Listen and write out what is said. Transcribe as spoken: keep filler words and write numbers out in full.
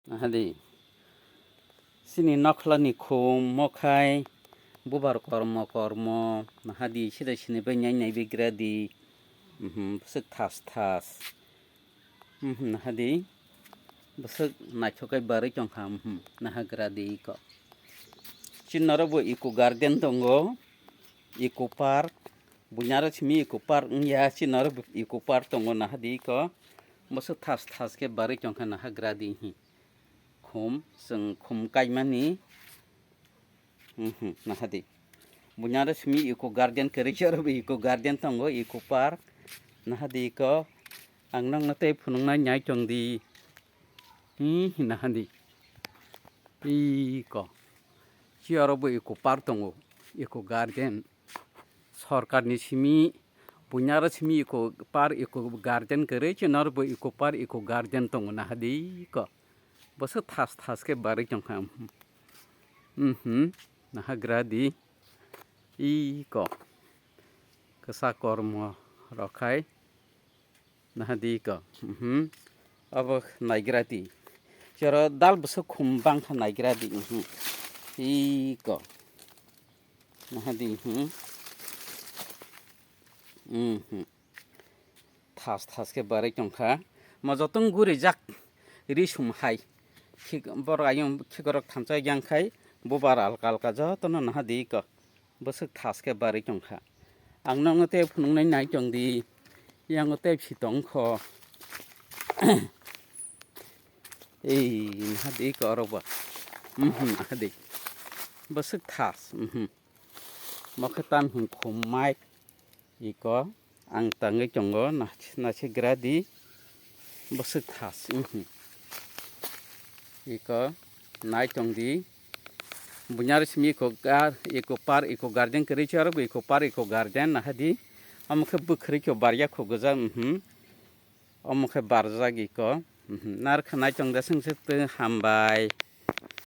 Nahadi. Chini nokhlani khum, mokhai, bubar kormo kormo, nahadi, sida sini bai nai nai bigra di. Mhm, bwswk thas thas. Mhm, nahadi. Bwswk naithokai barwi tongkha, mhm, nahagra di ko. Chini norok bo eco garden tongo, eco park. Bunyaro simi eco park wngya, chini norok bo eco park tongo, nahadi ko. Bwswk thas thas khe barwi tongkha, nahagra di hi. Khum, chwng khum kaimani. Mhm, nahadi. Bunyaro simi eco garden kwrwi, chwrabi eco garden tongo, eco park. Nahadi ko. Ang nokno tei phunuknai nai tong di. Hi, nahadi. Iko. Chwrabi eco park tongo, eco garden. Sorkarni simi, bunyaro simi eco park, eco garden kwrwi, chwng norbo eco park, eco garden tongo, nahadi ko. Bwswk thas thas khe barwi tongkha. Mhm, nahagra di. Iko. Kwsa kormo rokhai. Nahadi ko. Mhm. Abo naigra di. Chwra dal bwswk khum bangkha, naigra di. Mhm. Iko. Nahadi, mhm. Mhm. Thas thas khe barwi tongkha. Mo jotong guri jak ri sum hai. Khik-, borok ayung khikrok thamsa yang khai bubar alka alka jotono nahadi ko. Bwswk thas khe barwi tongkha. Ang nokno tei phunuknai nai tong di. Yango tei phi tong kho. Ei, nahadi ko oro bo. Mhm, nahadi. Bwswk thas. Mhm. Mokhe tan hwn khum mai. Iko ang tangwi tongo, na-, naisigra di. Bwswk thas, mhm. Iko nai tong di. Bunyar simi iko gar, iko par, iko garden kwrwi chwrabi iko par, iko garden nahadi. Omo khe bwkhwrwi kho barya kho gwja, mhm. Omo khe barjak iko. Mhm. Narwkha nai tong da, swngchuk twi hambai.